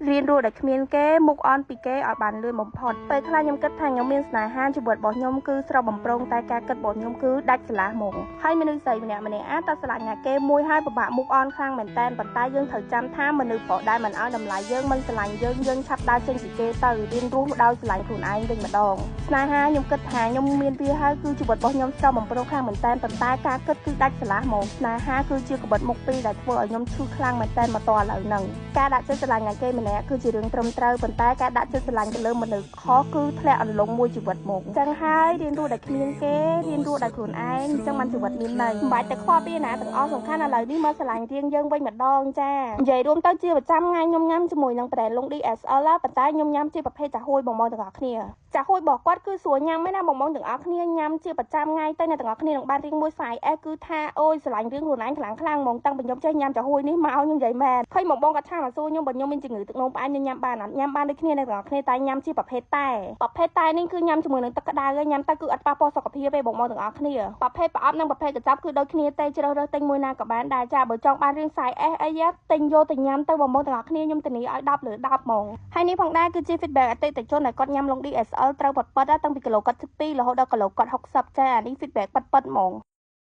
រៀនរស់ដោយគ្មានគេ move on ពីគេឲ្យបានលឿនបំផុតពេលខ្លះខ្ញុំគិតថាខ្ញុំមានស្នេហាជីវិតរបស់ខ្ញុំគឺស្រស់បំព្រងតែការគិតរបស់ខ្ញុំគឺដាច់ស្រឡះហ្មងហើយមនុស្សស្រីម្នាក់ម្នាក់អាចតែស្រឡាញ់ណាគេមួយហើយពិបាក move on ខ្លាំងមែនតែនប៉ុន្តែយើងត្រូវចាំថាមនុស្សប្រុសដែលមិនឲ្យតម្លៃយើងមិនស្រឡាញ់យើងយើងឆាប់ដើរចេញពីគេទៅរៀនរស់ដោយស្រឡាញ់ខ្លួនឯងវិញម្ដងស្នេហាខ្ញុំគិតថាខ្ញុំមានវាហើយគឺជីវិតរបស់ខ្ញុំស្រស់បំព្រងខ្លាំងមែនតែនប៉ុន្តែការគិតគឺដាច់ស្រឡះហ្មងស្នេហាគឺជាកបិតមុខពីរដែលធ្វើឲ្យខ្ញុំឈឺខ្លាំងមែនតែនមកតឥឡូវហ្នឹងការដាក់ចិត្តស្រឡាញ់ណាគេម្នាក់គឺជារឿងត្រឹមត្រូវប៉ុន្តែការដាក់ចិត្តស្រឡាញ់ទៅលើមនុស្សខុសគឺធ្លាក់អន្លង់មួយជីវិតមកអញ្ចឹងហើយរៀនរស់ដោយគ្មានគេរៀនរស់ដោយខ្លួនឯងអញ្ចឹងបានជីវិតមានន័យមិនបាច់តែខ្វល់ពីណាទាំងអស់សំខាន់ឥឡូវនេះមកស្រឡាញ់រៀងយើងវិញម្ដងចានិយាយរួមទៅជាប្រចាំថ្ងៃខ្ញុំញ៉ាំជាមួយនឹង brand លង DSL ប៉ុន្តែខ្ញុំញ៉ាំជាប្រភេទចាហួយបងប្អូនទាំងអស់គ្នាចាហួយរបស់គាត់គឺស្រួលញ៉ាំឯណាបងប្អូនទាំងអស់គ្នាញ៉ាំជាប្រចាំថ្ងៃទៅអ្នកទាំងអស់គ្នានឹងបានរៀងមួយ size S គឺថាអូយស្រឡាញ់រៀងខ្លួនឯងខ្លាំងខ្លាំងហ្មងតាំងពីខ្ញុំចេះញ៉ាំចាហួយនេះមកខ្ញុំនិយាយមែនឃើញបងបងគាត់ chat មកសួរខ្ញុំបើខ្ញុំមានជំងឺទឹកនោមផ្អែមខ្ញុំញ៉ាំបានអត់ញ៉ាំបានដូចគ្នាអ្នកទាំងអស់គ្នាតែញ៉ាំជាប្រភេទតែប្រភេទតែនេះគឺញ៉ាំជាមួយនឹងទឹកក្តៅញ៉ាំទៅគឺអត់ប៉ះពាល់សុខភាពទេបងប្អូនទាំងអស់គ្នាប្រភេទប្រអប់និងប្រភេទកញ្ចប់គឺដូចគ្នាទេជ្រើសរើសទិញមួយណាក៏បានដែរចាបើចង់បានរឿង size S អីទិញយកទៅញ៉ាំទៅបងប្អូនទាំងអស់គ្នាខ្ញុំធានាឲ្យ10លើ10ហ្មងហើយនេះផងដែរគឺជា feedback អតិថិជនដែលគាត់ញ៉ាំលង DSL ត្រូវប៉តប៉តតាំងពីគីឡូគាត់12រហូតដល់គីឡូគាត់60ចាអានេះ feedback ប៉តប៉តហ្មង។